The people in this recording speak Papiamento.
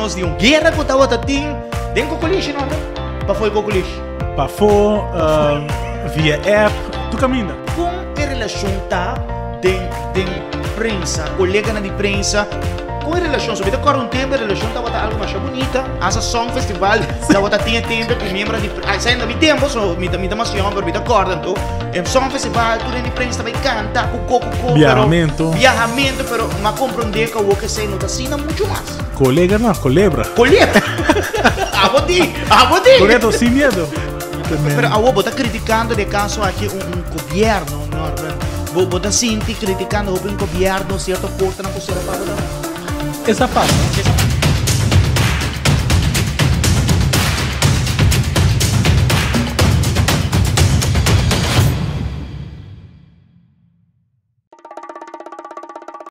nos di un guera ku tabata tin den Kokolishi, no? Pafó e Kokolishi. Pafó, via app, tur kaminda. Kon e relashon ta den den prensa, koleganan di prensa? Kon e relashon? So mi ta kòrda un tempu e relashon tabata algu masha bunita. Hasta Song Festival tabata tin e tempu ku miembro di esei na mi tempu so mi ta mi ta mas yòn pero mi ta kòrda anto e Song Festival tur hende di prensa ta bai kanta ku ko ku ko pero Biahamentu. biahamentu pero mi a komprondé ku awor ku esei no ta asina muchu mas. Kolega no, kolebra. Kolebra! Abo di, abo di! Koreto sin miedo. Pero awor bo ta criticando de caso aki un un gobierno, Norman. Bo bo ta sinti criticando hopi un gobierno cierto portanan cu cera pa bo tambe? Esa pasa. Esa pasa.